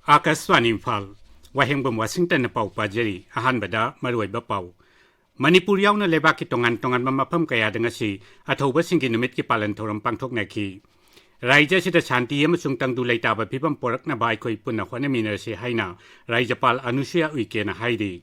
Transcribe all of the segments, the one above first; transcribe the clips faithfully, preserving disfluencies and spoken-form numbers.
ꯑꯥꯀꯥꯁꯕꯥꯅꯤ ꯏꯝꯐꯥꯜ꯫ ꯋꯥꯍꯦꯡꯕꯝ ꯋꯥꯁꯤꯡꯇꯟꯅ ꯄꯥꯎ ꯄꯥꯖꯔꯤ꯫ ꯑꯍꯥꯟꯕꯗ ꯃꯔꯨꯑꯣꯏꯕ ꯄꯥꯎ꯫ ꯃꯅꯤꯄꯨꯔ ꯌꯥꯎꯅ ꯂꯩꯕꯥꯛꯀꯤ ꯇꯣꯉꯥꯟ ꯇꯣꯉꯥꯟꯕ ꯃꯐꯝ ꯀꯌꯥꯗ ꯉꯁꯤ ꯑꯊꯧꯕꯁꯤꯡꯒꯤ ꯅꯨꯃꯤꯠꯀꯤ ꯄꯥꯂꯟ ꯊꯧꯔꯝ ꯄꯥꯡꯊꯣꯛꯅꯈꯤ꯫ ꯔꯥꯏꯖ꯭ꯌ ꯑꯁꯤꯗ ꯁꯥꯟꯇꯤ ꯑꯃꯁꯨꯡ ꯇꯪꯗꯨ ꯂꯩꯇꯥꯕ ꯐꯤꯕꯝ ꯄꯣꯔꯛꯅꯕ ꯑꯩꯈꯣꯏ ꯄꯨꯟꯅ ꯍꯣꯠꯅꯃꯤꯟꯅꯔꯁꯤ ꯍꯥꯏꯅ ꯔꯥꯖ꯭ꯌꯄꯥꯜ ꯑꯅꯨꯁꯨꯌꯥ ꯎꯏꯀꯦꯅ ꯍꯥꯏꯔꯤ꯫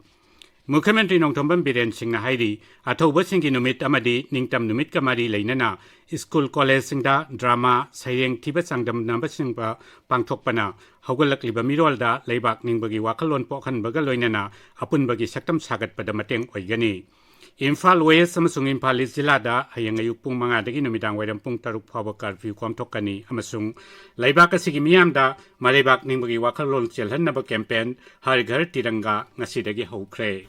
ꯃꯨꯈ꯭ꯌꯃꯟꯇ꯭ꯔꯤ ꯅꯣꯡꯊꯣꯝꯕꯝ ꯕꯤꯔꯦꯟ ꯁꯤꯡꯅ ꯍꯥꯏꯔꯤ, ꯑꯊꯧꯕꯁꯤꯡꯒꯤ ꯅꯨꯃꯤꯠ ꯑꯃꯗꯤ ꯅꯤꯡꯇꯝ ꯅꯨꯃꯤꯠꯀ ꯃꯔꯤ ꯂꯩꯅꯅ ꯁ꯭ꯀꯨꯜ ꯀꯣꯂꯦꯖꯁꯤꯡꯗ ꯗ꯭ꯔꯃꯥ, ꯁꯩꯔꯦꯡ ꯊꯤꯕ ꯆꯥꯡꯗꯝꯅꯕꯁꯤꯡꯕ ꯄꯥꯡꯊꯣꯛꯄꯅ ꯍꯧꯒꯠꯂꯛꯂꯤꯕ ꯃꯤꯔꯣꯜꯗ ꯂꯩꯕꯥꯛ ꯅꯤꯡꯕꯒꯤ ꯋꯥꯈꯜꯂꯣꯟ ꯄꯣꯛꯍꯟꯕꯒ ꯂꯣꯏꯅꯅ ꯑꯄꯨꯟꯕꯒꯤ ꯁꯛꯇꯝ ꯁꯥꯒꯠꯄꯗ ꯃꯇꯦꯡ ꯑꯣꯏꯒꯅꯤ꯫ ꯏꯝꯐꯥꯜ ꯋꯦꯁ ꯑꯃꯁꯨꯡ ꯏꯝꯐꯥꯜ ꯏꯁ ꯖꯤꯂꯥꯗ ꯍꯌꯦꯡ ꯑꯌꯨꯛ ꯄꯨꯡ ꯃꯉꯥꯗꯒꯤ ꯅꯨꯃꯤꯗꯥꯡ ꯋꯥꯏꯔꯝ ꯄꯨꯡ ꯇꯔꯨꯛ ꯐꯥꯎꯕ ꯀꯥꯔꯐ꯭ꯌꯨ ꯀꯣꯝꯊꯣꯛꯀꯅꯤ ꯑꯃꯁꯨꯡ ꯂꯩꯕꯥꯛ ꯑꯁꯤꯒꯤ ꯃꯤꯌꯥꯝꯗ ꯃꯔꯩꯕꯥꯛ ꯅꯤꯡꯕꯒꯤ ꯋꯥꯈꯜꯂꯣꯟ ꯆꯦꯜꯍꯟꯅꯕ ꯀꯦꯝꯄꯦꯟ ꯍꯔ ꯘꯔ ꯇꯤꯔꯪꯒꯥ ꯉꯁꯤꯗꯒꯤ ꯍꯧꯈ꯭ꯔꯦ꯫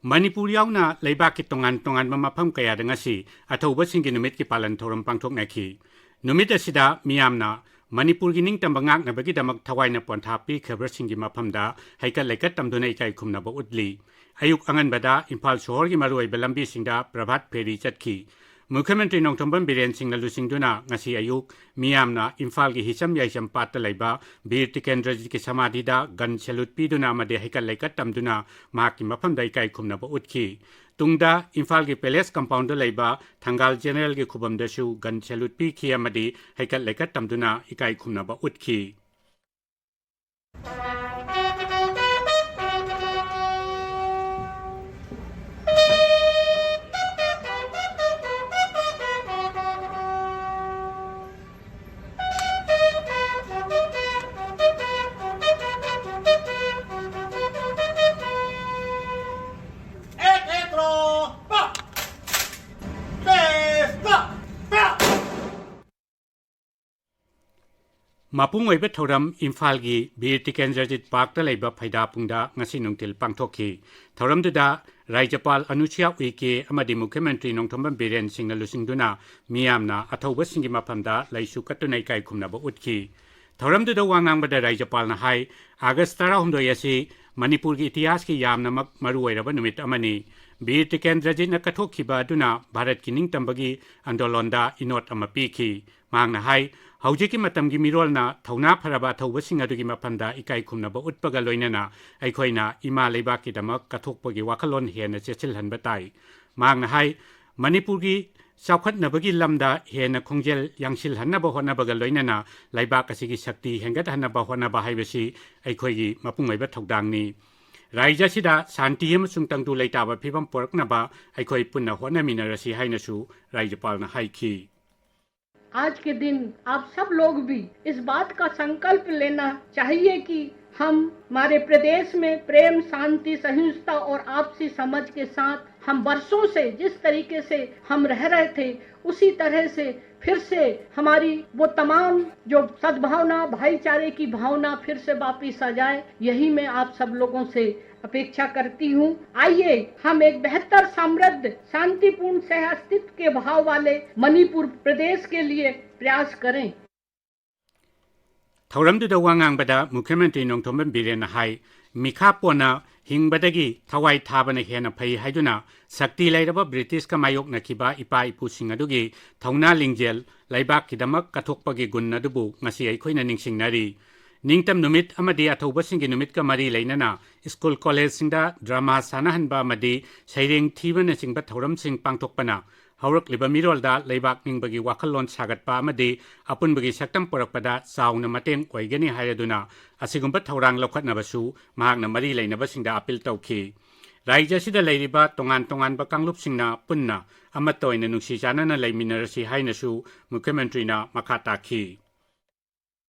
ꯃꯅꯤꯄꯨꯔ ꯌꯥꯎꯅ ꯂꯩꯕꯥꯛꯀꯤ ꯇꯣꯉꯥꯟ ꯇꯣꯉꯥꯟꯕ ꯃꯐꯝ ꯀꯌꯥꯗ ꯉꯁꯤ ꯑꯊꯧꯕꯁꯤꯡꯒꯤ ꯅꯨꯃꯤꯠꯀꯤ ꯄꯥꯂꯟ ꯊꯧꯔꯝ ꯄꯥꯡꯊꯣꯛꯅꯈꯤ꯫ ꯅꯨꯃꯤꯠ ꯑꯁꯤꯗ ꯃꯤꯌꯥꯝꯅ ꯃꯅꯤꯄꯨꯔꯒꯤ ꯅꯤꯡꯇꯝꯕ ꯉꯥꯛꯅꯕꯒꯤꯗꯃꯛ ꯊꯋꯥꯏꯅ ꯄꯣꯟꯊꯥ ꯄꯤꯈ꯭ꯔꯕꯁꯤꯡꯒꯤ ꯃꯐꯝꯗ ꯍꯩꯀꯠ ꯂꯩꯀꯠ ꯇꯝꯗꯨꯅ ꯏꯀꯥꯏ ꯈꯨꯝꯅꯕ ꯎꯠꯂꯤ꯫ ꯑꯌꯨꯛ ꯑꯉꯟꯕꯗ ꯏꯝꯐꯥꯜ ꯁꯣꯍꯣꯔꯒꯤ ꯃꯔꯨꯑꯣꯏꯕ ꯂꯝꯕꯤꯁꯤꯡꯗ ꯄ꯭ꯔꯚꯥꯠ ꯐꯦꯔꯤ ꯆꯠꯈꯤ꯫ ꯃꯨꯈ꯭ꯌꯃꯟꯇ꯭ꯔꯤ ꯅꯣꯡꯊꯣꯝꯕꯝ ꯕꯤꯔꯦꯟ ꯁꯤꯡꯅ ꯂꯨꯆꯤꯡꯗꯨꯅ ꯉꯁꯤ ꯑꯌꯨꯛ ꯃꯤꯌꯥꯝꯅ ꯏꯝꯐꯥꯜꯒꯤ ꯍꯤꯆꯝ ꯌꯥꯏꯆꯝ ꯄꯥꯠꯇ ꯂꯩꯕ ꯕꯤꯔ ꯇꯤꯀꯦꯟꯗ꯭ꯔꯖꯤꯠꯀꯤ ꯁꯃꯥꯙꯤꯗ ꯒꯟ ꯁꯦꯂꯨꯠ ꯄꯤꯗꯨꯅ ꯑꯃꯗꯤ ꯍꯩꯀꯠ ꯂꯩꯀꯠ ꯇꯝꯗꯨꯅ ꯃꯍꯥꯛꯀꯤ ꯃꯐꯝꯗ ꯏꯀꯥꯏ ꯈꯨꯝꯅꯕ ꯎꯠꯈꯤ꯫ ꯇꯨꯡꯗ ꯏꯝꯐꯥꯜꯒꯤ ꯄꯦꯂꯦꯁ ꯀꯝꯄꯥꯎꯟꯗ ꯂꯩꯕ ꯊꯪꯒꯥꯜ ꯖꯦꯅꯔꯦꯜꯒꯤ ꯈꯨꯕꯝꯗꯁꯨ ꯒꯟ ꯁꯦꯂꯨꯠ ꯄꯤꯈꯤ ꯑꯃꯗꯤ ꯍꯩꯀꯠ ꯂꯩꯀꯠ ꯇꯝꯗꯨꯅ ꯏꯀꯥꯏ ꯈꯨꯝꯅꯕ ꯎꯠꯈꯤ꯫ ꯃꯄꯨꯡ ꯑꯣꯏꯕ ꯊꯧꯔꯝ ꯏꯝꯐꯥꯜꯒꯤ ꯕꯤꯔ ꯇꯤꯀꯦꯟꯗ꯭ꯔꯖꯤꯠ ꯄꯥꯔꯛꯇ ꯂꯩꯕ ꯐꯩꯗꯥꯄꯨꯡꯗ ꯉꯁꯤ ꯅꯨꯡꯊꯤꯜ ꯄꯥꯡꯊꯣꯛꯈꯤ꯫ ꯊꯧꯔꯝꯗꯨꯗ ꯔꯥꯖ꯭ꯌꯄꯥꯜ ꯑꯅꯨꯁꯨꯌꯥ ꯎꯏꯀꯦ ꯑꯃꯗꯤ ꯃꯨꯈ꯭ꯌꯃꯟꯇ꯭ꯔꯤ ꯅꯣꯡꯊꯣꯝꯕꯝ ꯕꯤꯔꯦꯟ ꯁꯤꯡꯅ ꯂꯨꯆꯤꯡꯗꯨꯅ ꯃꯤꯌꯥꯝꯅ ꯑꯊꯧꯕꯁꯤꯡꯒꯤ ꯃꯐꯝꯗ ꯂꯩꯁꯨ ꯀꯠꯇꯨꯅ ꯏꯀꯥꯏ ꯈꯨꯝꯅꯕ ꯎꯠꯈꯤ꯫ ꯊꯧꯔꯝꯗꯨꯗ ꯋꯥ ꯉꯥꯡꯕꯗ ꯔꯥꯖ꯭ꯌꯄꯥꯜꯅ ꯍꯥꯏ, ꯑꯥꯒꯁ ꯇꯔꯥꯍꯨꯝꯗꯣꯏ ꯑꯁꯤ ꯃꯅꯤꯄꯨꯔꯒꯤ ꯏꯇꯤꯍꯥꯁꯀꯤ ꯌꯥꯝꯅꯃꯛ ꯃꯔꯨ ꯑꯣꯏꯔꯕ ꯅꯨꯃꯤꯠ ꯑꯃꯅꯤ꯫ ꯕꯤꯔ ꯇꯤꯀꯦꯟꯗ꯭ꯔꯖꯤꯠꯅ ꯀꯠꯊꯣꯛꯈꯤꯕ ꯑꯗꯨꯅ ꯚꯥꯔꯠꯀꯤ ꯅꯤꯡꯇꯝꯕꯒꯤ ꯑꯟꯗꯣꯂꯣꯟꯗ ꯏꯅꯣꯠ ꯑꯃ ꯄꯤꯈꯤ꯫ ꯃꯍꯥꯛꯅ ꯍꯥꯏ, ꯍꯧꯖꯤꯛꯀꯤ ꯃꯇꯝꯒꯤ ꯃꯤꯔꯣꯜꯅ ꯊꯧꯅꯥ ꯐꯔꯕ ꯑꯊꯧꯕꯁꯤꯡ ꯑꯗꯨꯒꯤ ꯃꯐꯝꯗ ꯏꯀꯥꯏ ꯈꯨꯝꯅꯕ ꯎꯠꯄꯒ ꯂꯣꯏꯅꯅ ꯑꯩꯈꯣꯏꯅ ꯏꯃꯥ ꯂꯩꯕꯥꯛꯀꯤꯗꯃꯛ ꯀꯠꯊꯣꯛꯄꯒꯤ ꯋꯥꯈꯜꯂꯣꯟ ꯍꯦꯟꯅ ꯆꯦꯠꯁꯤꯜꯍꯟꯕ ꯇꯥꯏ꯫ ꯃꯍꯥꯛꯅ ꯍꯥꯏ, ꯃꯅꯤꯄꯨꯔꯒꯤ ꯆꯥꯎꯈꯠꯅꯕꯒꯤ ꯂꯝꯗ ꯍꯦꯟꯅ ꯈꯣꯡꯖꯦꯜ ꯌꯥꯡꯁꯤꯜꯍꯟꯅꯕ ꯍꯣꯠꯅꯕꯒ ꯂꯣꯏꯅꯅ ꯂꯩꯕꯥꯛ ꯑꯁꯤꯒꯤ ꯁꯛꯇꯤ ꯍꯦꯟꯒꯠꯍꯟꯅꯕ ꯍꯣꯠꯅꯕ ꯍꯥꯏꯕꯁꯤ ꯑꯩꯈꯣꯏꯒꯤ ꯃꯄꯨꯡ ꯑꯣꯏꯕ ꯊꯧꯗꯥꯡꯅꯤ꯫ ꯔꯥꯖ꯭ꯌ ꯑꯁꯤꯗ ꯁꯥꯟꯇꯤ ꯑꯃꯁꯨꯡ ꯇꯪꯗꯨ ꯂꯩꯇꯥꯕ ꯐꯤꯕꯝ ꯄꯨꯔꯛꯅꯕ ꯑꯩꯈꯣꯏ ꯄꯨꯟꯅ ꯍꯣꯠꯅꯃꯤꯟꯅꯔꯁꯤ ꯍꯥꯏꯅꯁꯨ ꯔꯥꯖ꯭ꯌꯄꯥꯜꯅ ꯍꯥꯏꯈꯤ꯫ आज के दिन आप सब लोग भी इस बात का संकल्प लेना चाहिए कि हम हमारे प्रदेश में प्रेम, शांति, सहिष्णुता और आपसी समझ के साथ हम वर्षों से जिस तरीके से हम रह रहे थे, उसी तरह से फिर से हमारी वो तमाम जो सद्भावना, भाईचारे की भावना फिर से वापस आ जाए, यही मैं आप सब लोगों से अपेक्षा करती हूँ। आइए, हम एक बेहतर, समृद्ध, शांतिपूर्ण सह अस्तित्व के भाव वाले मणिपुर प्रदेश के लिए प्रयास करें। ꯊꯧꯔꯝꯗꯨꯗ ꯋꯥ ꯉꯥꯡꯕꯗ ꯃꯨꯈ꯭ꯌ ꯃꯟꯇ꯭ꯔꯤ ꯅꯣꯡꯊꯣꯝꯕꯝ ꯕꯤꯔꯦꯟꯅ ꯍꯥꯏ, ꯃꯤꯈꯥ ꯄꯣꯟꯅ ꯍꯤꯡꯕꯗꯒꯤ ꯊꯋꯥꯏ ꯊꯥꯕꯅ ꯍꯦꯟꯅ ꯐꯩ ꯍꯥꯏꯗꯨꯅ ꯁꯛꯇꯤ ꯂꯩꯔꯕ ꯕ꯭ꯔꯤꯇꯤꯁꯀ ꯃꯥꯌꯣꯛꯅꯈꯤꯕ ꯏꯄꯥ ꯏꯄꯨꯁꯤꯡ ꯑꯗꯨꯒꯤ ꯊꯧꯅꯥ ꯂꯤꯡꯖꯦꯜ, ꯂꯩꯕꯥꯛꯀꯤꯗꯃꯛ ꯀꯠꯊꯣꯛꯄꯒꯤ ꯒꯨꯟ ꯑꯗꯨꯕꯨ ꯉꯁꯤ ꯑꯩꯈꯣꯏꯅ ꯅꯤꯡꯁꯤꯡꯅꯔꯤ꯫ ꯅꯤꯡꯇꯝ ꯅꯨꯃꯤꯠ ꯑꯃꯗꯤ ꯑꯊꯧꯕꯁꯤꯡꯒꯤ ꯅꯨꯃꯤꯠꯀ ꯃꯔꯤ ꯂꯩꯅꯅ ꯁ꯭ꯀꯨꯜ ꯀꯣꯂꯦꯖꯁꯤꯡꯗ ꯗ꯭ꯔꯃꯥ ꯁꯥꯟꯅꯍꯟꯕ ꯑꯃꯗꯤ ꯁꯩꯔꯦꯡ ꯊꯤꯕꯅꯆꯤꯡꯕ ꯊꯧꯔꯝꯁꯤꯡ ꯄꯥꯡꯊꯣꯛꯄꯅ ꯍꯧꯔꯛꯂꯤꯕ ꯃꯤꯔꯣꯜꯗ ꯂꯩꯕꯥꯛ ꯅꯤꯡꯕꯒꯤ ꯋꯥꯈꯜꯂꯣꯟ ꯁꯥꯒꯠꯄ ꯑꯃꯗꯤ ꯑꯄꯨꯟꯕꯒꯤ ꯁꯛꯇꯝ ꯄꯨꯔꯛꯄꯗ ꯆꯥꯎꯅ ꯃꯇꯦꯡ ꯑꯣꯏꯒꯅꯤ ꯍꯥꯏꯔꯗꯨꯅ ꯑꯁꯤꯒꯨꯝꯕ ꯊꯧꯔꯥꯡ ꯂꯧꯈꯠꯅꯕꯁꯨ ꯃꯍꯥꯛꯅ ꯃꯔꯤ ꯂꯩꯅꯕꯁꯤꯡꯗ ꯑꯥꯄꯤꯜ ꯇꯧꯈꯤ꯫ ꯔꯥꯖ꯭ꯌ ꯑꯁꯤꯗ ꯂꯩꯔꯤꯕ ꯇꯣꯉꯥꯟ ꯇꯣꯉꯥꯟꯕ ꯀꯥꯡꯂꯨꯞꯁꯤꯡꯅ ꯄꯨꯟꯅ ꯑꯃꯠꯇ ꯑꯣꯏꯅ ꯅꯨꯡꯁꯤ ꯆꯥꯟꯅꯅ ꯂꯩꯃꯤꯟꯅꯔꯁꯤ ꯍꯥꯏꯅꯁꯨ ꯃꯨꯈ꯭ꯌ ꯃꯟꯇ꯭ꯔꯤꯅ ꯃꯈꯥ ꯇꯥꯈꯤ꯫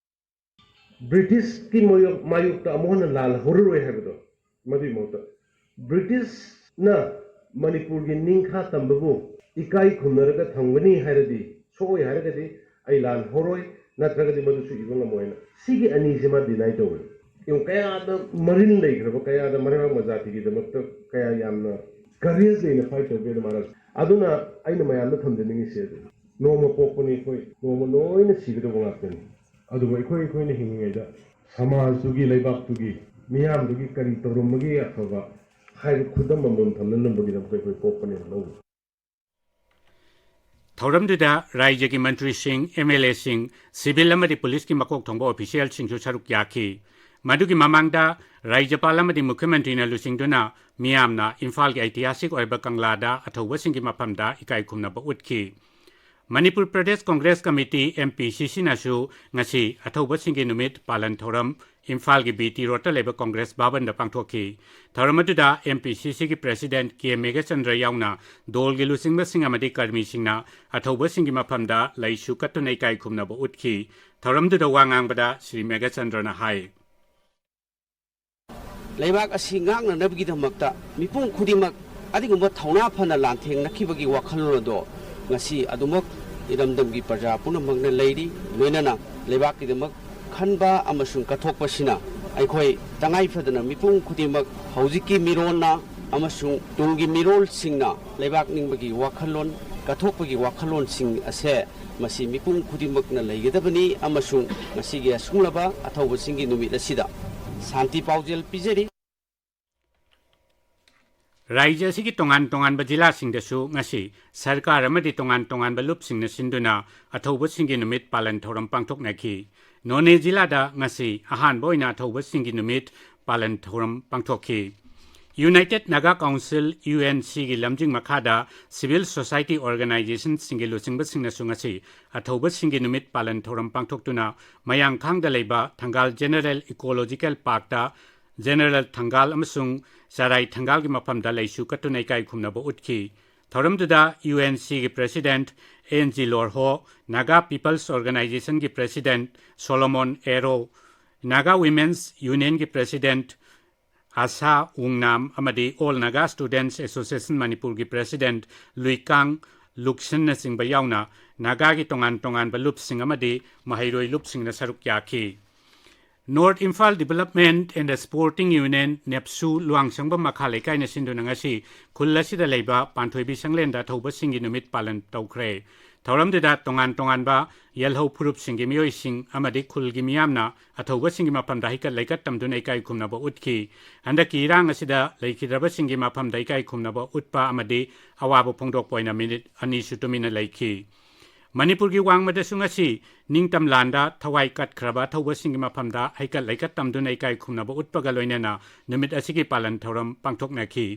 ꯕ꯭ꯔꯤꯇꯤꯁꯀꯤ ꯃꯥꯌꯣꯛ- ꯃꯥꯌꯣꯛꯇ ꯑꯃꯨꯛ ꯍꯟꯅ ꯂꯥꯜꯍꯧꯔꯔꯣꯏ ꯍꯥꯏꯕꯗꯣ, ꯃꯗꯨꯒꯤ ꯃꯍꯨꯠꯇ ꯕ꯭ꯔꯤꯇꯤꯁꯅ ꯃꯅꯤꯄꯨꯔꯒꯤ ꯅꯤꯡꯈꯥ ꯇꯝꯕꯕꯨ ꯏꯀꯥꯏ ꯈꯨꯝꯅꯔꯒ ꯊꯝꯒꯅꯤ ꯍꯥꯏꯔꯗꯤ, ꯁꯣꯛꯑꯣꯏ ꯍꯥꯏꯔꯒꯗꯤ ꯑꯩ ꯂꯥꯜꯍꯧꯔꯣꯏ, ꯅꯠꯇ꯭ꯔꯒꯗꯤ ꯃꯗꯨꯁꯨ ꯏꯕ ꯉꯝꯃꯣꯏꯅ, ꯁꯤꯒꯤ ꯑꯅꯤꯁꯤ ꯃꯥ ꯗꯤꯅꯥꯏ ꯇꯧꯋꯦ꯫ ꯌꯦꯡꯉꯨ, ꯀꯌꯥꯗ ꯃꯔꯤꯟ ꯂꯩꯈ꯭ꯔꯕ, ꯀꯌꯥꯗ ꯃꯔꯩꯕꯥꯛ ꯃꯖꯥꯇꯤꯒꯤꯗꯃꯛꯇ ꯀꯌꯥ ꯌꯥꯝꯅ ꯀꯔꯦꯖ ꯂꯩꯅ ꯐꯥꯏꯠ ꯇꯧꯒꯦꯗ ꯃꯍꯥꯔꯥꯖ꯫ ꯑꯗꯨꯅ ꯑꯩꯅ ꯃꯌꯥꯝꯗ ꯊꯝꯖꯅꯤꯡꯉꯤꯁꯦ, ꯑꯗꯨ ꯅꯣꯡꯃ ꯄꯣꯛꯄꯅꯤ ꯑꯩꯈꯣꯏ, ꯅꯣꯡꯃ ꯂꯣꯏꯅ ꯁꯤꯒꯗꯧꯕ ꯉꯥꯛꯇꯅꯤ꯫ ꯑꯗꯨꯕꯨ ꯑꯩꯈꯣꯏ ꯑꯩꯈꯣꯏꯅ ꯍꯤꯡꯉꯤꯉꯩꯗ ꯁꯃꯥꯖꯇꯨꯒꯤ, ꯂꯩꯕꯥꯛꯇꯨꯒꯤ, ꯃꯤꯌꯥꯝꯗꯨꯒꯤ ꯀꯔꯤ ꯇꯧꯔꯝꯕꯒꯤ ꯑꯐꯕ ꯍꯥꯏꯕ ꯈꯨꯗꯝ ꯑꯃꯃꯝ ꯊꯝꯅꯅꯕꯒꯤꯗꯃꯛꯇ ꯑꯩꯈꯣꯏ ꯄꯣꯛꯄꯅꯦꯅ ꯂꯧꯏ꯫ ꯊꯧꯔꯝꯗꯨꯗ ꯔꯥꯏꯖ꯭ꯌꯒꯤ ꯃꯟꯇ꯭ꯔꯤꯁꯤꯡ, ꯑꯦꯝ ꯑꯦꯜ ꯑꯦꯁꯤꯡ, ꯁꯤꯚꯤꯜ ꯑꯃꯗꯤ ꯄꯨꯂꯤꯁꯀꯤ ꯃꯀꯣꯛ ꯊꯣꯡꯕ ꯑꯣꯐꯤꯁꯤꯌꯦꯜꯁꯤꯡꯁꯨ ꯁꯔꯨꯛ ꯌꯥꯈꯤ꯫ ꯃꯗꯨꯒꯤ ꯃꯃꯥꯡꯗ ꯔꯥꯖ꯭ꯌꯄꯥꯜ ꯑꯃꯗꯤ ꯃꯨꯈ꯭ꯌ ꯃꯟꯇ꯭ꯔꯤꯅ ꯂꯨꯆꯤꯡꯗꯨꯅ ꯃꯤꯌꯥꯝꯅ ꯏꯝꯐꯥꯜꯒꯤ ꯑꯩꯇꯤꯍꯥꯁꯤꯛ ꯑꯣꯏꯕ ꯀꯪꯂꯥꯗ ꯑꯊꯧꯕꯁꯤꯡꯒꯤ ꯃꯐꯝꯗ ꯏꯀꯥꯏ ꯈꯨꯝꯅꯕ ꯎꯠꯈꯤ꯫ Manipur Pradesh Congress committee, M P C ꯁꯤꯅꯁꯨ ꯉꯁꯤ ꯑꯊꯧꯕꯁꯤꯡꯒꯤ ꯅꯨꯃꯤꯠ ꯄꯥꯂꯟ ꯊꯧꯔꯝ ꯏꯝꯐꯥꯜꯒꯤ ꯕꯤ ꯇꯤ ꯔꯣꯗꯇ ꯂꯩꯕ ꯀꯣꯡꯒ꯭ꯔꯦꯁ ꯚꯕꯟꯗ ꯄꯥꯡꯊꯣꯛꯈꯤ꯫ ꯊꯧꯔꯝ ꯑꯗꯨꯗ ꯑꯦꯝ ꯄꯤ ꯁꯤ ꯁꯤꯒꯤ ꯄ꯭ꯔꯦꯁꯤꯗꯦꯟꯠ ꯀꯦ ꯃꯦꯘꯆꯟꯗ꯭ꯔ ꯌꯥꯎꯅ ꯗꯣꯜꯒꯤ ꯂꯨꯆꯤꯡꯕꯁꯤꯡ ꯑꯃꯗꯤ ꯀꯔꯃꯤꯁꯤꯡꯅ ꯑꯊꯧꯕꯁꯤꯡꯒꯤ ꯃꯐꯝꯗ ꯂꯩꯁꯨ ꯀꯠꯇꯨꯅ ꯏꯀꯥꯏ ꯈꯨꯝꯅꯕ ꯎꯠꯈꯤ꯫ ꯊꯧꯔꯝꯗꯨꯗ ꯋꯥ ꯉꯥꯡꯕꯗ ꯁ꯭ꯔꯤ ꯃꯦꯘꯆꯟꯗ꯭ꯔꯅ ꯍꯥꯏ꯫ ꯂꯩꯕꯥꯛ ꯑꯁꯤ ꯉꯥꯛꯅꯅꯕꯒꯤꯗꯃꯛꯇ ꯃꯤꯄꯨꯝ ꯈꯨꯗꯤꯡꯃꯛ ꯑꯗꯨꯒꯨꯝꯕ ꯊꯧꯅꯥ ꯐꯅ ꯂꯥꯟꯊꯦꯡꯅꯈꯤꯕꯒꯤ ꯋꯥꯈꯜꯂꯣꯟ ꯑꯗꯣ ꯉꯁꯤ ꯑꯗꯨꯃꯛ ꯏꯔꯝꯗꯝꯒꯤ ꯄ꯭ꯔꯖꯥ ꯄꯨꯝꯅꯃꯛꯅ ꯂꯩꯔꯤ꯫ ꯂꯣꯏꯅꯅ ꯂꯩꯕꯥꯛꯀꯤꯗꯃꯛ ꯈꯟꯕ ꯑꯃꯁꯨꯡ ꯀꯠꯊꯣꯛꯄꯁꯤꯅ ꯑꯩꯈꯣꯏ ꯇꯉꯥꯏ ꯐꯗꯅ ꯃꯤꯄꯨꯝ ꯈꯨꯗꯤꯡꯃꯛ ꯍꯧꯖꯤꯛꯀꯤ ꯃꯤꯔꯣꯟꯅ ꯑꯃꯁꯨꯡ ꯇꯨꯡꯒꯤ ꯃꯤꯔꯣꯜꯁꯤꯡꯅ ꯂꯩꯕꯥꯛ ꯅꯤꯡꯕꯒꯤ ꯋꯥꯈꯜꯂꯣꯟ, ꯀꯠꯊꯣꯛꯄꯒꯤ ꯋꯥꯈꯜꯂꯣꯟꯁꯤꯡ ꯑꯁꯦ ꯃꯁꯤ ꯃꯤꯄꯨꯝ ꯈꯨꯗꯤꯡꯃꯛꯅ ꯂꯩꯒꯗꯕꯅꯤ ꯑꯃꯁꯨꯡ ꯉꯁꯤꯒꯤ ꯑꯁꯨꯡꯂꯕ ꯑꯊꯧꯕꯁꯤꯡꯒꯤ ꯅꯨꯃꯤꯠ ꯑꯁꯤꯗ ꯁꯥꯟꯇꯤ ꯄꯥꯎꯖꯦꯜ ꯄꯤꯖꯔꯤ꯫ ꯔꯥꯖ꯭ꯌ ꯑꯁꯤꯒꯤ ꯇꯣꯉꯥꯟ ꯇꯣꯉꯥꯟꯕ ꯖꯤꯂꯥꯁꯤꯡꯗꯁꯨ ꯉꯁꯤ ꯁꯔꯀꯥꯔ ꯑꯃꯗꯤ ꯇꯣꯉꯥꯟ ꯇꯣꯉꯥꯟꯕ ꯂꯨꯞꯁꯤꯡꯅ ꯁꯤꯟꯗꯨꯅ ꯑꯊꯧꯕꯁꯤꯡꯒꯤ ꯅꯨꯃꯤꯠ ꯄꯥꯂꯟ ꯊꯧꯔꯝ ꯄꯥꯡꯊꯣꯛꯅꯈꯤ꯫ ꯅꯣꯅꯦ ꯖꯤꯂꯥꯗ ꯉꯁꯤ ꯑꯍꯥꯟꯕ ꯑꯣꯏꯅ ꯑꯊꯧꯕꯁꯤꯡꯒꯤ ꯅꯨꯃꯤꯠ ꯄꯥꯂꯟ ꯊꯧꯔꯝ ꯄꯥꯡꯊꯣꯛꯈꯤ꯫ United Naga council, U N ꯁꯤꯒꯤ ꯂꯝꯖꯤꯡ ꯃꯈꯥꯗ ꯁꯤꯚꯤꯜ ꯁꯣꯁꯥꯏꯇꯤ ꯑꯣꯔꯒꯅꯥꯏꯖꯦꯁꯟꯁꯤꯡꯒꯤ ꯂꯨꯆꯤꯡꯕꯁꯤꯡꯅꯁꯨ ꯉꯁꯤ ꯑꯊꯧꯕꯁꯤꯡꯒꯤ ꯅꯨꯃꯤꯠ ꯄꯥꯂꯟ ꯊꯧꯔꯝ ꯄꯥꯡꯊꯣꯛꯇꯨꯅ ꯃꯌꯥꯡꯈꯥꯡꯗ ꯂꯩꯕ ꯊꯪꯒꯥꯜ ꯖꯦꯅꯔꯦꯜ ꯏꯀꯣꯂꯣꯖꯤꯀꯦꯜ ꯄꯥꯔꯛꯇ ꯖꯦꯅꯔꯦꯜ ꯊꯪꯒꯥꯜ ꯑꯃꯁꯨꯡ ꯆꯔꯥꯏ ꯊꯪꯒꯥꯜꯒꯤ ꯃꯐꯝꯗ ꯂꯩꯁꯨ ꯀꯠꯇꯨꯅ ꯏꯀꯥꯏ ꯈꯨꯝꯅꯕ ꯎꯠꯈꯤ꯫ ꯊꯧꯔꯝꯗꯨꯗ ꯌꯨ ꯑꯦꯟ ꯁꯤꯒꯤ president N G Lorho, Naga peoples ꯑꯣꯔꯒꯅꯥꯏꯖꯦꯁꯟꯒꯤ president Solomon Ero, Naga women's ꯌꯨꯅꯤꯌꯟꯒꯤ ꯄ꯭ꯔꯦꯁꯤꯗꯦꯟꯠ ꯑꯥꯁꯥ ꯋꯨꯡꯅꯥꯝ ꯑꯃꯗꯤ ꯑꯣꯜ ꯅꯥꯒꯥ ꯁ꯭ꯇꯨꯗꯦꯟꯠꯁ ꯑꯦꯁꯣꯁꯤꯌꯦꯁꯟ ꯃꯅꯤꯄꯨꯔꯒꯤ ꯄ꯭ꯔꯦꯁꯤꯗꯦꯟꯠ ꯂꯨꯏꯀꯥꯡ ꯂꯨꯛꯁꯟꯅꯆꯤꯡꯕ ꯌꯥꯎꯅ ꯅꯥꯒꯥꯒꯤ ꯇꯣꯉꯥꯟ ꯇꯣꯉꯥꯟꯕ ꯂꯨꯞꯁꯤꯡ ꯑꯃꯗꯤ ꯃꯍꯩꯔꯣꯏ ꯂꯨꯞꯁꯤꯡꯅ ꯁꯔꯨꯛ ꯌꯥꯈꯤ꯫ North Imphal development and sporting union, ꯅꯦꯞꯁꯨ, ꯂꯨꯋꯥꯡꯁꯪꯕꯝ ꯃꯈꯥ ꯂꯩꯀꯥꯏꯅ ꯁꯤꯟꯗꯨꯅ ꯉꯁꯤ ꯈꯨꯜ ꯑꯁꯤꯗ ꯂꯩꯕ ꯄꯥꯟꯊꯣꯏꯕꯤ ꯁꯪꯂꯦꯟꯗ ꯑꯊꯧꯕꯁꯤꯡꯒꯤ ꯅꯨꯃꯤꯠ ꯄꯥꯂꯟ ꯇꯧꯈ꯭ꯔꯦ꯫ ꯊꯧꯔꯝꯗꯨꯗ ꯇꯣꯉꯥꯟ ꯇꯣꯉꯥꯟꯕ ꯌꯦꯜꯍꯧ ꯐꯨꯔꯨꯞꯁꯤꯡꯒꯤ ꯃꯤꯑꯣꯏꯁꯤꯡ ꯑꯃꯗꯤ ꯈꯨꯜꯒꯤ ꯃꯤꯌꯥꯝꯅ ꯑꯊꯧꯕꯁꯤꯡꯒꯤ ꯃꯐꯝꯗ ꯍꯩꯀꯠ ꯂꯩꯀꯠ ꯇꯝꯗꯨꯅ ꯏꯀꯥꯏ ꯈꯨꯝꯅꯕ ꯎꯠꯈꯤ꯫ ꯍꯟꯗꯛꯀꯤ ꯏꯔꯥꯡ ꯑꯁꯤꯗ ꯂꯩꯈꯤꯗ꯭ꯔꯕꯁꯤꯡꯒꯤ ꯃꯐꯝꯗ ꯏꯀꯥꯏ ꯈꯨꯝꯅꯕ ꯎꯠꯄ ꯑꯃꯗꯤ ꯑꯋꯥꯕ ꯐꯣꯡꯗꯣꯛꯄ ꯑꯣꯏꯅ ꯃꯤꯅꯤꯠ ꯑꯅꯤꯁꯨ ꯇꯨꯃꯤꯟꯅ ꯂꯩꯈꯤ꯫ ꯃꯅꯤꯄꯨꯔꯒꯤ ꯋꯥꯡꯃꯗꯁꯨ ꯉꯁꯤ ꯅꯤꯡꯇꯝ ꯂꯥꯟꯗ ꯊꯋꯥꯏ ꯀꯠꯈ꯭ꯔꯕ ꯑꯊꯧꯕꯁꯤꯡꯒꯤ ꯃꯐꯝꯗ ꯍꯩꯀꯠ ꯂꯩꯀꯠ ꯇꯝꯗꯨꯅ ꯏꯀꯥꯏ ꯈꯨꯝꯅꯕ ꯎꯠꯄꯒ ꯂꯣꯏꯅꯅ ꯅꯨꯃꯤꯠ ꯑꯁꯤꯒꯤ ꯄꯥꯂꯟ ꯊꯧꯔꯝ ꯄꯥꯡꯊꯣꯛꯅꯈꯤ꯫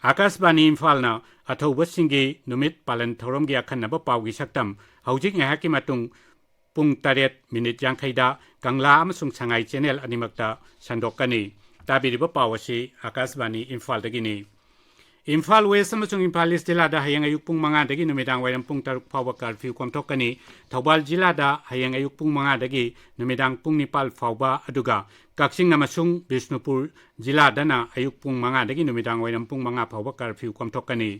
ꯑꯥꯀꯥꯁꯕꯥꯅꯤ ꯏꯝꯐꯥꯜꯅ ꯑꯊꯧꯕꯁꯤꯡꯒꯤ ꯅꯨꯃꯤꯠ ꯄꯥꯂꯟ ꯊꯧꯔꯝꯒꯤ ꯑꯈꯟꯅꯕ ꯄꯥꯎꯒꯤ ꯁꯛꯇꯝ ꯍꯧꯖꯤꯛ ꯉꯥꯏꯍꯥꯛꯀꯤ ꯃꯇꯨꯡ ꯄꯨꯡ ꯇꯔꯦꯠ ꯃꯤꯅꯤꯠ ꯌꯥꯡꯈꯩꯗ ꯀꯪꯂꯥ ꯑꯃꯁꯨꯡ ꯁꯉꯥꯏ ꯆꯦꯅꯦꯜ ꯑꯅꯤꯃꯛꯇ ꯁꯟꯗꯣꯛꯀꯅꯤ꯫ ꯇꯥꯕꯤꯔꯤꯕ ꯄꯥꯎ ꯑꯁꯤ ꯑꯥꯀꯥꯁꯕꯥꯅꯤ ꯏꯝꯐꯥꯜꯗꯒꯤꯅꯤ꯫ ꯏꯝꯐꯥꯜ ꯋꯦꯁ ꯑꯃꯁꯨꯡ ꯏꯝꯐꯥꯜ ꯏꯁ ꯖꯤꯂꯥꯗ ꯍꯌꯦꯡ ꯑꯌꯨꯛ ꯄꯨꯡ ꯃꯉꯥꯗꯒꯤ ꯅꯨꯃꯤꯗꯥꯡ ꯋꯥꯏꯔꯝ ꯄꯨꯡ ꯇꯔꯨꯛ ꯐꯥꯎꯕ ꯀꯔꯐ꯭ꯌꯨ ꯀꯣꯝꯊꯣꯛꯀꯅꯤ꯫ ꯊꯧꯕꯥꯜ ꯖꯤꯂꯥꯗ ꯍꯌꯦꯡ ꯑꯌꯨꯛ ꯄꯨꯡ ꯃꯉꯥꯗꯒꯤ ꯅꯨꯃꯤꯗꯥꯡ ꯄꯨꯡ ꯅꯤꯄꯥꯜ ꯐꯥꯎꯕ, ꯑꯗꯨꯒ ꯀꯛꯆꯤꯡ ꯑꯃꯁꯨꯡ ꯕꯤꯁꯅꯨꯄꯨꯔ ꯖꯤꯂꯥꯗꯅ ꯑꯌꯨꯛ ꯄꯨꯡ ꯃꯉꯥꯗꯒꯤ ꯅꯨꯃꯤꯗꯥꯡ ꯋꯥꯏꯔꯝ ꯄꯨꯡ ꯃꯉꯥ ꯐꯥꯎꯕ ꯀꯔꯐ꯭ꯌꯨ ꯀꯣꯝꯊꯣꯛꯀꯅꯤ꯫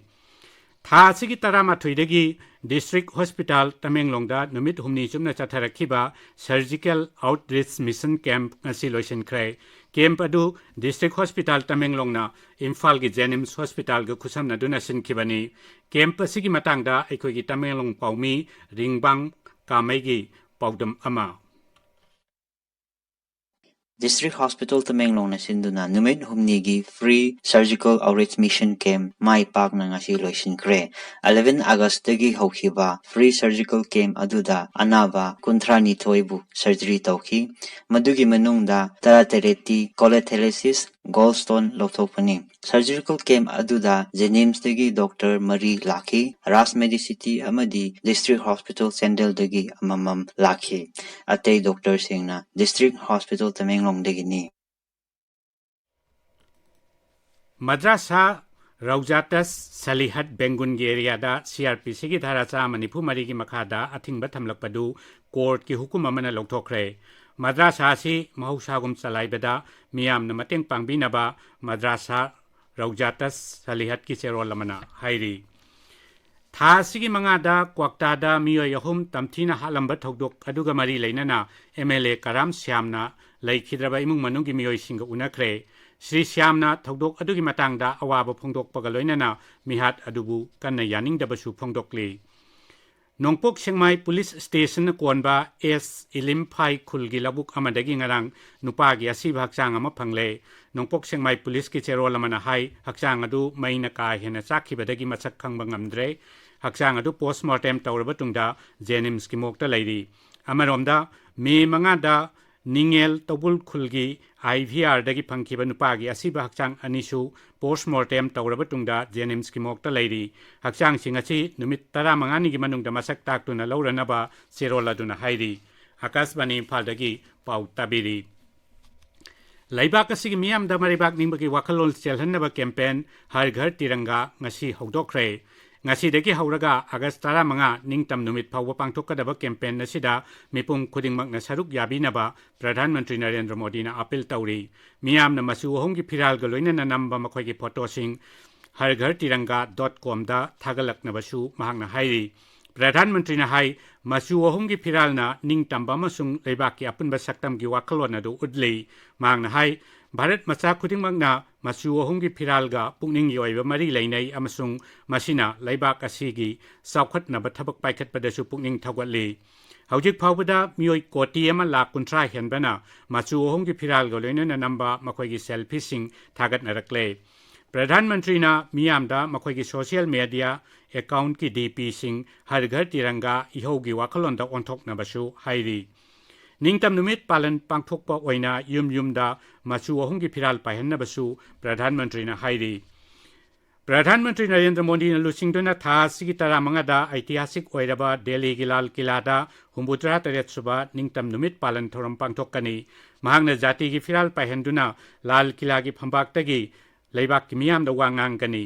ꯊꯥ ꯑꯁꯤꯒꯤ ꯇꯔꯥꯃꯥꯊꯣꯏꯗꯒꯤ ꯗꯤꯁꯇ꯭ꯔꯤꯛ ꯍꯣꯁꯄꯤꯇꯥꯜ ꯇꯃꯦꯡꯂꯣꯡꯗ ꯅꯨꯃꯤꯠ ꯍꯨꯝꯅꯤ ꯆꯨꯞꯅ ꯆꯠꯊꯔꯛꯈꯤꯕ ꯁꯔꯖꯤꯀꯦꯜ ꯑꯥꯎꯠꯔꯤꯆ ꯃꯤꯁꯟ ꯀꯦꯝꯞ ꯉꯁꯤ ꯂꯣꯏꯁꯤꯟꯈ꯭ꯔꯦ꯫ ꯀꯦꯝꯞ ꯑꯗꯨ ꯗꯤꯁꯇ꯭ꯔꯤꯛ ꯍꯣꯁꯄꯤꯇꯥꯜ ꯇꯃꯦꯡꯂꯣꯡꯅ ꯏꯝꯐꯥꯜꯒꯤ ꯖꯦꯅꯤꯝꯁ ꯍꯣꯁꯄꯤꯇꯥꯜꯒ ꯈꯨꯠꯁꯝꯅꯗꯨꯅ ꯁꯤꯟꯈꯤꯕꯅꯤ꯫ ꯀꯦꯝꯞ ꯑꯁꯤꯒꯤ ꯃꯇꯥꯡꯗ ꯑꯩꯈꯣꯏꯒꯤ ꯇꯃꯦꯡꯂꯣꯡ ꯄꯥꯎꯃꯤ ꯔꯤꯡꯕꯥꯡ ꯀꯥꯃꯩꯒꯤ ꯄꯥꯎꯗꯝ ꯑꯃ꯫ ꯗꯤꯁꯇ꯭ꯔꯤꯛ ꯍꯣꯁꯄꯤꯇꯥꯜ ꯇꯃꯦꯡꯂꯣꯡꯅ ꯁꯤꯟꯗꯨꯅ ꯅꯨꯃꯤꯠ ꯍꯨꯝꯅꯤꯒꯤ free surgical outreach mission camp ꯃꯥꯏ ꯄꯥꯛꯅ ꯉꯁꯤ ꯂꯣꯏꯁꯤꯟꯈ꯭ꯔꯦ꯫ ꯑꯦꯂꯦꯚꯦꯟ ꯑꯥꯒꯁꯇꯒꯤ ꯍꯧꯈꯤꯕ ꯐ꯭ꯔꯤ ꯁꯔꯖꯤꯀꯦꯜ ꯀꯦꯝꯞ ꯑꯗꯨꯗ ꯑꯅꯥꯕ ꯀꯨꯟꯊ꯭ꯔꯥ ꯅꯤꯊꯣꯏꯕꯨ ꯁꯔꯖꯔꯤ ꯇꯧꯈꯤ꯫ ꯃꯗꯨꯒꯤ ꯃꯅꯨꯡꯗ ꯇꯔꯥ ꯇꯔꯦꯠꯇꯤ ꯀꯣꯂꯦꯊꯦꯂꯤꯁꯤꯁ, ꯒꯣꯜ ꯁ꯭ꯇꯣꯟ ꯂꯧꯊꯣꯛꯄꯅꯤ꯫ ꯁꯔꯖꯤꯀꯦꯜ ꯀꯦꯝꯞ ꯑꯗꯨꯗ ꯖꯦꯅꯤꯝꯁꯇꯒꯤ ꯗꯣꯛꯇꯔ ꯃꯔꯤ ꯂꯥꯛꯈꯤ, ꯔꯥꯖ ꯃꯦꯗꯤꯁꯤꯇꯤ ꯑꯃꯗꯤ ꯗꯤꯁꯇ꯭ꯔꯤꯛ ꯍꯣꯁꯄꯤꯇꯥꯜ ꯆꯥꯟꯗꯦꯜꯗꯒꯤ ꯑꯃꯃꯝ ꯂꯥꯛꯈꯤ꯫ ꯑꯇꯩ ꯗꯣꯛꯇꯔꯁꯤꯡꯅ ꯗꯤꯁꯇ꯭ꯔꯤꯛ ꯍꯣꯁꯄꯤꯇꯥꯜ ꯇꯃꯦꯡꯂꯣꯡꯗꯒꯤꯅꯤ꯫ ꯃꯗ꯭ꯔꯥꯁꯥ ꯔꯧꯖꯥꯇꯁ ꯁꯂꯤꯍꯠ ꯕꯦꯡꯒꯨꯟꯒꯤ ꯑꯦꯔꯤꯌꯥꯗ ꯁꯤ ꯑꯥꯔ ꯄꯤ ꯁꯤꯒꯤ ꯙꯥꯔꯥ ꯆꯥꯝꯃ ꯅꯤꯐꯨ ꯃꯔꯤꯒꯤ ꯃꯈꯥꯗ ꯑꯊꯤꯡꯕ ꯊꯝꯂꯛꯄꯗꯨ ꯀꯣꯔꯠꯀꯤ ꯍꯨꯀꯨꯝ ꯑꯃꯅ ꯂꯧꯊꯣꯛꯈ꯭ꯔꯦ꯫ ꯃꯗ꯭ꯔꯥꯁꯥ ꯑꯁꯤ ꯃꯍꯧꯁꯥꯒꯨꯝ ꯆꯂꯥꯏꯕꯗ ꯃꯤꯌꯥꯝꯅ ꯃꯇꯦꯡ ꯄꯥꯡꯕꯤꯅꯕ ꯃꯗ꯭ꯔꯥꯁꯥ ꯔꯧꯖꯥꯇꯁ ꯁꯂꯤꯍꯠꯀꯤ ꯆꯦꯔꯣꯜ ꯑꯃꯅ ꯍꯥꯏꯔꯤ꯫ ꯊꯥ ꯑꯁꯤꯒꯤ ꯃꯉꯥꯗ ꯀ꯭ꯋꯥꯛꯇꯥꯗ ꯃꯤꯑꯣꯏ ꯑꯍꯨꯝ ꯇꯝꯊꯤꯅ ꯍꯥꯠꯂꯝꯕ ꯊꯧꯗꯣꯛ ꯑꯗꯨꯒ ꯃꯔꯤ ꯂꯩꯅꯅ ꯑꯦꯝ ꯑꯦꯜ ꯑꯦ ꯀꯔꯥꯝ ꯁ꯭ꯌꯥꯝꯅ ꯂꯩꯈꯤꯗ꯭ꯔꯕ ꯏꯃꯨꯡ ꯃꯅꯨꯡꯒꯤ ꯃꯤꯑꯣꯏꯁꯤꯡꯒ ꯎꯅꯈ꯭ꯔꯦ꯫ ꯁ꯭ꯔꯤ ꯁ꯭ꯌꯥꯝꯅ ꯊꯧꯗꯣꯛ ꯑꯗꯨꯒꯤ ꯃꯇꯥꯡꯗ ꯑꯋꯥꯕ ꯐꯣꯡꯗꯣꯛꯄꯒ ꯂꯣꯏꯅꯅ ꯃꯤꯍꯥꯠ ꯑꯗꯨꯕꯨ ꯀꯟꯅ ꯌꯥꯅꯤꯡꯗꯕꯁꯨ ꯐꯣꯡꯗꯣꯛꯂꯤ꯫ ꯅꯣꯡꯄꯣꯛ ꯁꯦꯛꯃꯥꯏ ꯄꯨꯂꯤꯁ ꯁ꯭ꯇꯦꯁꯟꯅ ꯀꯣꯟꯕ ꯑꯦꯁ ꯏꯂꯤꯝꯐꯥꯏ ꯈꯨꯜꯒꯤ ꯂꯧꯕꯨꯛ ꯑꯃꯗꯒꯤ ꯉꯔꯥꯡ ꯅꯨꯄꯥꯒꯤ ꯑꯁꯤꯕ ꯍꯛꯆꯥꯡ ꯑꯃ ꯐꯪꯂꯦ꯫ ꯅꯣꯡꯄꯣꯛ ꯁꯦꯛꯃꯥꯏ ꯄꯨꯂꯤꯁꯀꯤ ꯆꯦꯔꯣꯜ ꯑꯃꯅ ꯍꯥꯏ, ꯍꯛꯆꯥꯡ ꯑꯗꯨ ꯃꯩꯅ ꯀꯥ ꯍꯦꯟꯅ ꯆꯥꯛꯈꯤꯕꯗꯒꯤ ꯃꯁꯛ ꯈꯪꯕ ꯉꯝꯗ꯭ꯔꯦ꯫ ꯍꯛꯆꯥꯡ ꯑꯗꯨ ꯄꯣꯁꯃꯣꯔꯇꯦꯝ ꯇꯧꯔꯕ ꯇꯨꯡꯗ ꯖꯦꯅꯤꯝꯁꯀꯤ ꯃꯣꯔꯒꯇ ꯂꯩꯔꯤ꯫ ꯑꯃꯔꯣꯝꯗ, ꯃꯦ ꯃꯉꯥꯗ ꯅꯤꯡꯉꯦꯜ ꯇꯧꯕꯨꯜ ꯈꯨꯜꯒꯤ ꯑꯥꯏ ꯚꯤ ꯑꯥꯔꯗꯒꯤ ꯐꯪꯈꯤꯕ ꯅꯨꯄꯥꯒꯤ ꯑꯁꯤꯕ ꯍꯛꯆꯥꯡ ꯑꯅꯤꯁꯨ ꯄꯣꯁꯃꯣꯔꯇꯦꯝ ꯇꯧꯔꯕ ꯇꯨꯡꯗ ꯖꯦꯅꯤꯝꯁꯀꯤ ꯃꯣꯔꯒꯇ ꯂꯩꯔꯤ꯫ ꯍꯛꯆꯥꯡꯁꯤꯡ ꯑꯁꯤ ꯅꯨꯃꯤꯠ ꯇꯔꯥꯃꯉꯥꯅꯤꯒꯤ ꯃꯅꯨꯡꯗ ꯃꯁꯛ ꯇꯥꯛꯇꯨꯅ ꯂꯧꯔꯅꯕ ꯆꯦꯔꯣꯜ ꯑꯗꯨꯅ ꯍꯥꯏꯔꯤ꯫ ꯑꯥꯀꯥꯁꯕꯥꯅꯤ ꯏꯝꯐꯥꯜꯗꯒꯤ ꯄꯥꯎ ꯇꯥꯕꯤꯔꯤ꯫ ꯂꯩꯕꯥꯛ ꯑꯁꯤꯒꯤ ꯃꯤꯌꯥꯝꯗ ꯃꯔꯩꯕꯥꯛ ꯅꯤꯡꯕꯒꯤ ꯋꯥꯈꯜꯂꯣꯟ ꯆꯦꯜꯍꯟꯅꯕ ꯀꯦꯝꯄꯦꯟ ꯍꯔ ꯘꯔ ꯇꯤꯔꯪꯒꯥ ꯉꯁꯤ ꯍꯧꯗꯣꯛꯈ꯭ꯔꯦ꯫ ꯉꯁꯤꯗꯒꯤ ꯍꯧꯔꯒ ꯑꯥꯒꯁ ꯇꯔꯥꯃꯉꯥ ꯅꯤꯡꯇꯝ ꯅꯨꯃꯤꯠ ꯐꯥꯎꯕ ꯄꯥꯡꯊꯣꯛꯀꯗꯕ ꯀꯦꯝꯄꯦꯟ ꯑꯁꯤꯗ ꯃꯤꯄꯨꯝ ꯈꯨꯗꯤꯡꯃꯛꯅ ꯁꯔꯨꯛ ꯌꯥꯕꯤꯅꯕ ꯄ꯭ꯔꯙꯥꯟ ꯃꯟꯇ꯭ꯔꯤ ꯅꯔꯦꯟꯗ꯭ꯔ ꯃꯣꯗꯤꯅ ꯑꯥꯄꯤꯜ ꯇꯧꯔꯤ꯫ ꯃꯤꯌꯥꯝꯅ ꯃꯆꯨ ꯑꯍꯨꯝꯒꯤ ꯐꯤꯔꯥꯜꯒ ꯂꯣꯏꯅꯅ ꯅꯝꯕ ꯃꯈꯣꯏꯒꯤ ꯐꯣꯇꯣꯁꯤꯡ ꯍꯔ ꯘꯔ ꯇꯤꯔꯪꯒꯥ ꯗꯣꯠ ꯀꯣꯝꯗ ꯊꯥꯒꯠꯂꯛꯅꯕꯁꯨ ꯃꯍꯥꯛꯅ ꯍꯥꯏꯔꯤ꯫ ꯄ꯭ꯔꯙꯥꯟ ꯃꯟꯇ꯭ꯔꯤꯅ ꯍꯥꯏ, ꯃꯆꯨ ꯑꯍꯨꯝꯒꯤ ꯐꯤꯔꯥꯜꯅ ꯅꯤꯡꯇꯝꯕ ꯑꯃꯁꯨꯡ ꯂꯩꯕꯥꯛꯀꯤ ꯑꯄꯨꯟꯕ ꯁꯛꯇꯝꯒꯤ ꯋꯥꯈꯜꯂꯣꯟ ꯑꯗꯨ ꯎꯠꯂꯤ꯫ ꯃꯍꯥꯛꯅ ꯍꯥꯏ, ꯚꯥꯔꯠ ꯃꯆꯥ ꯈꯨꯗꯤꯡꯃꯛꯅ ꯃꯆꯨ ꯑꯍꯨꯝꯒꯤ ꯐꯤꯔꯥꯜꯒ ꯄꯨꯛꯅꯤꯡꯒꯤ ꯑꯣꯏꯕ ꯃꯔꯤ ꯂꯩꯅꯩ ꯑꯃꯁꯨꯡ ꯃꯁꯤꯅ ꯂꯩꯕꯥꯛ ꯑꯁꯤꯒꯤ ꯆꯥꯎꯈꯠꯅꯕ ꯊꯕꯛ ꯄꯥꯏꯈꯠꯄꯗꯁꯨ ꯄꯨꯛꯅꯤꯡ ꯊꯧꯒꯠꯂꯤ꯫ ꯍꯧꯖꯤꯛ ꯐꯥꯎꯕꯗ ꯃꯤꯑꯣꯏ ꯀꯣꯇꯤ ꯑꯃ ꯂꯥꯈ ꯀꯨꯟꯊ꯭ꯔꯥ ꯍꯦꯟꯕꯅ ꯃꯆꯨ ꯑꯍꯨꯝꯒꯤ ꯐꯤꯔꯥꯜꯒ ꯂꯣꯏꯅꯅ ꯅꯝꯕ ꯃꯈꯣꯏꯒꯤ ꯁꯦꯜꯐꯤꯁꯤꯡ ꯊꯥꯒꯠꯅꯔꯛꯂꯦ꯫ ꯄ꯭ꯔꯙꯥꯟ ꯃꯟꯇ꯭ꯔꯤꯅ ꯃꯤꯌꯥꯝꯗ ꯃꯈꯣꯏꯒꯤ ꯁꯣꯁꯤꯌꯦꯜ ꯃꯦꯗꯤꯌꯥ ꯑꯦꯀꯥꯎꯟꯠꯀꯤ ꯗꯤ ꯄꯤꯁꯤꯡ ꯍꯔ ꯘꯔ ꯇꯤꯔꯪꯒꯥ ꯏꯍꯧꯒꯤ ꯋꯥꯈꯜꯂꯣꯟꯗ ꯑꯣꯟꯊꯣꯛꯅꯕꯁꯨ ꯍꯥꯏꯔꯤ꯫ ꯅꯤꯡꯇꯝ ꯅꯨꯃꯤꯠ ꯄꯥꯂꯟ ꯄꯥꯡꯊꯣꯛꯄ ꯑꯣꯏꯅ ꯌꯨꯝ ꯌꯨꯝꯗ ꯃꯆꯨ ꯑꯍꯨꯝꯒꯤ ꯐꯤꯔꯥꯜ ꯄꯥꯏꯍꯟꯅꯕꯁꯨ ꯄ꯭ꯔꯙꯥꯟ ꯃꯟꯇ꯭ꯔꯤꯅ ꯍꯥꯏꯔꯤ꯫ ꯄ꯭ꯔꯙꯥꯟ ꯃꯟꯇ꯭ꯔꯤ ꯅꯔꯦꯟꯗ꯭ꯔ ꯃꯣꯗꯤꯅ ꯂꯨꯆꯤꯡꯗꯨꯅ ꯊꯥ ꯑꯁꯤꯒꯤ ꯇꯔꯥꯃꯉꯥꯗ ꯑꯩꯇꯤꯍꯥꯁꯤꯛ ꯑꯣꯏꯔꯕ ꯗꯦꯜꯂꯤꯒꯤ ꯂꯥꯜ ꯀꯤꯂꯥꯗ ꯍꯨꯝꯐꯨꯇꯔꯥ ꯇꯔꯦꯠ ꯁꯨꯕ ꯅꯤꯡꯇꯝ ꯅꯨꯃꯤꯠ ꯄꯥꯂꯟ ꯊꯧꯔꯝ ꯄꯥꯡꯊꯣꯛꯀꯅꯤ꯫ ꯃꯍꯥꯛꯅ ꯖꯥꯇꯤꯒꯤ ꯐꯤꯔꯥꯜ ꯄꯥꯏꯍꯟꯗꯨꯅ ꯂꯥꯜ ꯀꯤꯂꯥꯒꯤ ꯐꯝꯄꯥꯛꯇꯒꯤ ꯂꯩꯕꯥꯛꯀꯤ ꯃꯤꯌꯥꯝꯗ ꯋꯥ ꯉꯥꯡꯒꯅꯤ꯫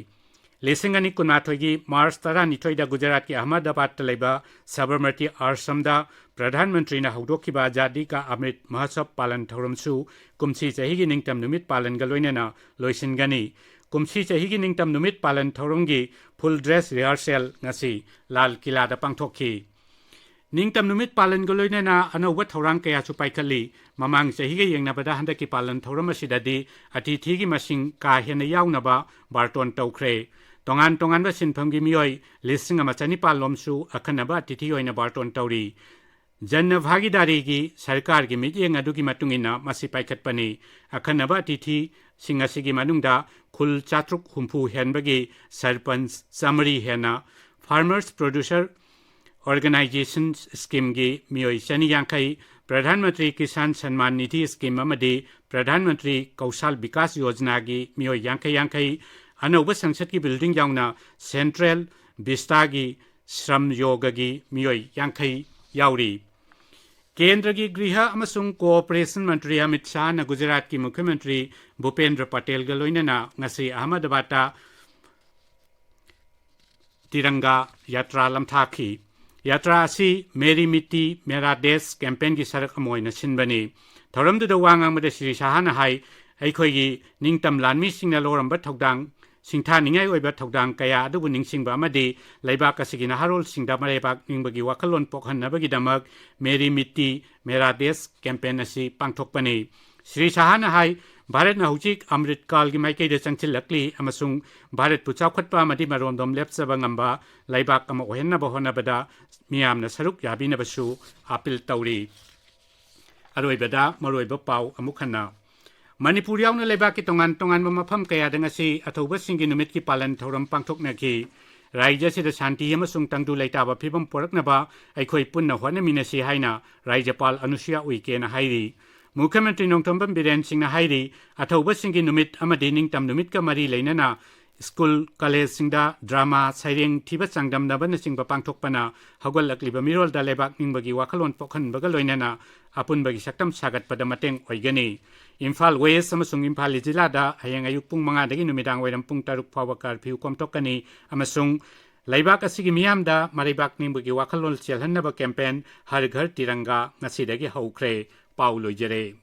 ꯂꯤꯁꯤꯡ ꯑꯅꯤ ꯀꯨꯟꯃꯥꯊꯣꯏꯒꯤ ꯃꯥꯔꯆ ꯇꯔꯥꯅꯤꯊꯣꯏꯗ ꯒꯨꯖꯔꯥꯠꯀꯤ ꯑꯍꯃꯗꯥꯕꯥꯗꯇ ꯂꯩꯕ ꯁꯕꯔꯃꯇꯤ ꯑꯥꯁ꯭ꯔꯝꯗ ꯄ꯭ꯔꯙꯥꯟ ꯃꯟꯇ꯭ꯔꯤꯅ ꯍꯧꯗꯣꯛꯈꯤꯕ ꯑꯖꯥꯗꯤ ꯀꯥ ꯑꯃ꯭ꯔꯤꯠ ꯃꯍꯣꯠꯁꯕ ꯄꯥꯂꯟ ꯊꯧꯔꯝꯁꯨ ꯀꯨꯝꯁꯤ ꯆꯍꯤꯒꯤ ꯅꯤꯡꯇꯝ ꯅꯨꯃꯤꯠ ꯄꯥꯂꯟꯒ ꯂꯣꯏꯅꯅ ꯂꯣꯏꯁꯤꯟꯒꯅꯤ꯫ ꯀꯨꯝꯁꯤ ꯆꯍꯤꯒꯤ ꯅꯤꯡꯇꯝ ꯅꯨꯃꯤꯠ ꯄꯥꯂꯟ ꯊꯧꯔꯝꯒꯤ ꯐꯨꯜ ꯗ꯭ꯔꯦꯁ ꯔꯤꯍꯔꯁꯦꯜ ꯉꯁꯤ ꯂꯥꯜ ꯀꯤꯂꯥꯗ ꯄꯥꯡꯊꯣꯛꯈꯤ꯫ ꯅꯤꯡꯇꯝ ꯅꯨꯃꯤꯠ ꯄꯥꯂꯟꯒ ꯂꯣꯏꯅꯅ ꯑꯅꯧꯕ ꯊꯧꯔꯥꯡ ꯀꯌꯥꯁꯨ ꯄꯥꯏꯈꯠꯂꯤ꯫ ꯃꯃꯥꯡ ꯆꯍꯤꯒ ꯌꯦꯡꯅꯕꯗ ꯍꯟꯗꯛꯀꯤ ꯄꯥꯂꯟ ꯊꯧꯔꯝ ꯑꯁꯤꯗꯗꯤ ꯑꯇꯤꯊꯤꯒꯤ ꯃꯁꯤꯡ ꯀꯥ ꯍꯦꯟꯅ ꯌꯥꯎꯅꯕ ꯕꯥꯔꯇꯣꯟ ꯇꯧꯈ꯭ꯔꯦ꯫ ꯇꯣꯉꯥꯟ ꯇꯣꯉꯥꯟꯕ ꯁꯤꯟꯐꯝꯒꯤ ꯃꯤꯑꯣꯏ ꯂꯤꯁꯤꯡ ꯑꯃ ꯆꯅꯤꯄꯥꯜ ꯂꯣꯝꯁꯨ ꯑꯈꯟꯅꯕ ꯑꯇꯤꯊꯤ ꯑꯣꯏꯅ ꯕꯥꯔꯇꯣꯟ ꯇꯧꯔꯤ꯫ ꯖꯟꯅ ꯚꯥꯒꯤꯗꯥꯔꯤꯒꯤ ꯁꯔꯀꯥꯔꯒꯤ ꯃꯤꯠꯌꯦꯡ ꯑꯗꯨꯒꯤ ꯃꯇꯨꯡ ꯏꯟꯅ ꯃꯁꯤ ꯄꯥꯏꯈꯠꯄꯅꯤ꯫ ꯑꯈꯟꯅꯕ ꯑꯇꯤꯊꯤꯁꯤꯡ ꯑꯁꯤꯒꯤ ꯃꯅꯨꯡꯗ ꯈꯨꯜ ꯆꯥꯇ꯭ꯔꯨꯛ ꯍꯨꯝꯐꯨ ꯍꯦꯟꯕꯒꯤ ꯁꯔꯄꯟꯆ ꯆꯥꯃꯔꯤ ꯍꯦꯟꯅ, Farmers Producer Organization Schemeꯒꯤ ꯃꯤꯑꯣꯏ ꯆꯅꯤ ꯌꯥꯡꯈꯩ, ꯄ꯭ꯔꯙꯥꯟ ꯃꯟꯇ꯭ꯔꯤ ꯀꯤꯁꯥꯟ ꯁꯟꯃꯥꯟ ꯅꯤꯙꯤ ꯁ꯭ꯀꯤꯝ ꯑꯃꯗꯤ ꯄ꯭ꯔꯙꯥꯟ ꯃꯟꯇ꯭ꯔꯤ ꯀꯧꯁꯥꯜ ꯕꯤꯀꯥꯁ ꯌꯣꯖꯅꯥꯒꯤ ꯃꯤꯑꯣꯏ ꯌꯥꯡꯈꯩ ꯌꯥꯡꯈꯩ, ꯑꯅꯧꯕ ꯁꯪꯁꯠꯀꯤ ꯕꯤꯜꯗꯤꯡ ꯌꯥꯎꯅ ꯁꯦꯟꯇ꯭ꯔꯦꯜ ꯚꯤꯁꯇꯥꯒꯤ ꯁ꯭ꯔꯝ ꯌꯣꯒꯒꯤ ꯃꯤꯑꯣꯏ ꯌꯥꯡꯈꯩ ꯌꯥꯎꯔꯤ꯫ ꯀꯦꯟꯗ꯭ꯔꯒꯤ ꯒ꯭ꯔꯤꯍ ꯑꯃꯁꯨꯡ ꯀꯣꯑꯣꯄꯔꯦꯁꯟ ꯃꯟꯇ꯭ꯔꯤ ꯑꯃꯤꯠ ꯁꯥꯍꯅ ꯒꯨꯖꯔꯥꯠꯀꯤ ꯃꯨꯈ꯭ꯌ ꯃꯟꯇ꯭ꯔꯤ ꯚꯨꯄꯦꯟꯗ꯭ꯔ ꯄꯇꯦꯜꯒ ꯂꯣꯏꯅꯅ ꯉꯁꯤ ꯑꯍꯃꯗꯕꯥꯗꯇ ꯇꯤꯔꯪꯒꯥ ꯌꯥꯇ꯭ꯔꯥ ꯂꯝꯊꯥꯈꯤ꯫ ꯌꯥꯇ꯭ꯔꯥ ꯑꯁꯤ ꯃꯦꯔꯤ ꯃꯤꯠꯇꯤ ꯃꯦꯔꯥ ꯗꯦꯁ ꯀꯦꯝꯄꯦꯟꯒꯤ ꯁꯔꯨꯛ ꯑꯃ ꯑꯣꯏꯅ ꯁꯤꯟꯕꯅꯤ꯫ ꯊꯧꯔꯝꯗꯨꯗ ꯋꯥ ꯉꯥꯡꯕꯗ ꯁ꯭ꯔꯤ ꯁꯥꯍꯅ ꯍꯥꯏ, ꯑꯩꯈꯣꯏꯒꯤ ꯅꯤꯡꯇꯝ ꯂꯥꯟꯃꯤꯁꯤꯡꯅ ꯂꯧꯔꯝꯕ ꯊꯧꯗꯥꯡ, ꯁꯤꯡꯊꯥꯅꯤꯡꯉꯥꯏ ꯑꯣꯏꯕ ꯊꯧꯗꯥꯡ ꯀꯌꯥ ꯑꯗꯨꯕꯨ ꯅꯤꯡꯁꯤꯡꯕ ꯑꯃꯗꯤ ꯂꯩꯕꯥꯛ ꯑꯁꯤꯒꯤ ꯅꯍꯥꯔꯣꯜꯁꯤꯡꯗ ꯃꯔꯩꯕꯥꯛ ꯅꯤꯡꯕꯒꯤ ꯋꯥꯈꯜꯂꯣꯟ ꯄꯣꯛꯍꯟꯅꯕꯒꯤꯗꯃꯛ ꯃꯦꯔꯤ ꯃꯤꯠꯇꯤ ꯃꯦꯔꯥ ꯗꯦꯁ ꯀꯦꯝꯄꯦꯟ ꯑꯁꯤ ꯄꯥꯡꯊꯣꯛꯄꯅꯤ꯫ ꯁ꯭ꯔꯤ ꯁꯥꯍꯅ ꯍꯥꯏ, ꯚꯥꯔꯠꯅ ꯍꯧꯖꯤꯛ ꯑꯃ꯭ꯔꯤꯠ ꯀꯥꯜꯒꯤ ꯃꯥꯏꯀꯩꯗ ꯆꯪꯁꯤꯜꯂꯛꯂꯤ ꯑꯃꯁꯨꯡ ꯚꯥꯔꯠꯄꯨ ꯆꯥꯎꯈꯠꯄ ꯑꯃꯗꯤ ꯃꯔꯣꯝꯗꯣꯝ ꯂꯦꯞꯆꯕ ꯉꯝꯕ ꯂꯩꯕꯥꯛ ꯑꯃ ꯑꯣꯏꯍꯟꯅꯕ ꯍꯣꯠꯅꯕꯗ ꯃꯤꯌꯥꯝꯅ ꯁꯔꯨꯛ ꯌꯥꯕꯤꯅꯕꯁꯨ ꯑꯥꯄꯤꯜ ꯇꯧꯔꯤ꯫ ꯑꯔꯣꯏꯕꯗ ꯃꯔꯨꯑꯣꯏꯕ ꯄꯥꯎ ꯑꯃꯨꯛ ꯍꯟꯅ꯫ ꯃꯅꯤꯄꯨꯔ ꯌꯥꯎꯅ ꯂꯩꯕꯥꯛꯀꯤ ꯇꯣꯉꯥꯟ ꯇꯣꯉꯥꯟꯕ ꯃꯐꯝ ꯀꯌꯥꯗ ꯉꯁꯤ ꯑꯊꯧꯕꯁꯤꯡꯒꯤ ꯅꯨꯃꯤꯠꯀꯤ ꯄꯥꯂꯟ ꯊꯧꯔꯝ ꯄꯥꯡꯊꯣꯛꯅꯈꯤ꯫ ꯔꯥꯖ꯭ꯌ ꯑꯁꯤꯗ ꯁꯥꯟꯇꯤ ꯑꯃꯁꯨꯡ ꯇꯪꯗꯨ ꯂꯩꯇꯥꯕ ꯐꯤꯕꯝ ꯄꯨꯔꯛꯅꯕ ꯑꯩꯈꯣꯏ ꯄꯨꯟꯅ ꯍꯣꯠꯅꯃꯤꯟꯅꯁꯤ ꯍꯥꯏꯅ ꯔꯥꯖ꯭ꯌꯄꯥꯜ ꯑꯅꯨꯁꯨꯌꯥ ꯎꯏꯀꯦꯅ ꯍꯥꯏꯔꯤ꯫ ꯃꯨꯈ꯭ꯌ ꯃꯟꯇ꯭ꯔꯤ ꯅꯣꯡꯊꯣꯝꯕꯝ ꯕꯤꯔꯦꯟ ꯁꯤꯡꯅ ꯍꯥꯏꯔꯤ, ꯑꯊꯧꯕꯁꯤꯡꯒꯤ ꯅꯨꯃꯤꯠ ꯑꯃꯗꯤ ꯅꯤꯡꯇꯝ ꯅꯨꯃꯤꯠꯀ ꯃꯔꯤ ꯂꯩꯅꯅ ꯁ꯭ꯀꯨꯜ, ꯀꯣꯂꯦꯖꯁꯤꯡꯗ ꯗ꯭ꯔꯃꯥ, ꯁꯩꯔꯦꯡ, ꯊꯤꯕ ꯆꯥꯡꯗꯝꯅꯕꯅꯆꯤꯡꯕ ꯄꯥꯡꯊꯣꯛꯄꯅ ꯍꯧꯒꯠꯂꯛꯂꯤꯕ ꯃꯤꯔꯣꯜꯗ ꯂꯩꯕꯥꯛ ꯅꯤꯡꯕꯒꯤ ꯋꯥꯈꯜꯂꯣꯟ ꯄꯣꯛꯍꯟꯕꯒ ꯂꯣꯏꯅꯅ ꯑꯄꯨꯟꯕꯒꯤ ꯁꯛꯇꯝ ꯁꯥꯒꯠꯄꯗ ꯃꯇꯦꯡ ꯑꯣꯏꯒꯅꯤ꯫ ꯏꯝꯐꯥꯜ ꯋꯦꯁ ꯑꯃꯁꯨꯡ ꯏꯝꯐꯥꯜ ꯏꯁ ꯖꯤꯂꯥꯗ ꯍꯌꯦꯡ ꯑꯌꯨꯛ ꯄꯨꯡ ꯃꯉꯥꯗꯒꯤ ꯅꯨꯃꯤꯗꯥꯡ ꯋꯥꯏꯔꯝ ꯄꯨꯡ ꯇꯔꯨꯛ ꯐꯥꯎꯕ ꯀꯔꯐ꯭ꯌꯨ ꯀꯣꯝꯊꯣꯛꯀꯅꯤ ꯑꯃꯁꯨꯡ ꯂꯩꯕꯥꯛ ꯑꯁꯤꯒꯤ ꯃꯤꯌꯥꯝꯗ ꯃꯔꯩꯕꯥꯛ ꯅꯤꯡꯕꯒꯤ ꯋꯥꯈꯜꯂꯣꯟ ꯆꯦꯜꯍꯟꯅꯕ ꯀꯦꯝꯄꯦꯟ ꯍꯔ ꯘꯔ ꯇꯤꯔꯪꯒꯥ ꯉꯁꯤꯗꯒꯤ ꯍꯧꯈ꯭ꯔꯦ꯫ ꯄꯥꯎ ꯂꯣꯏꯖꯔꯦ꯫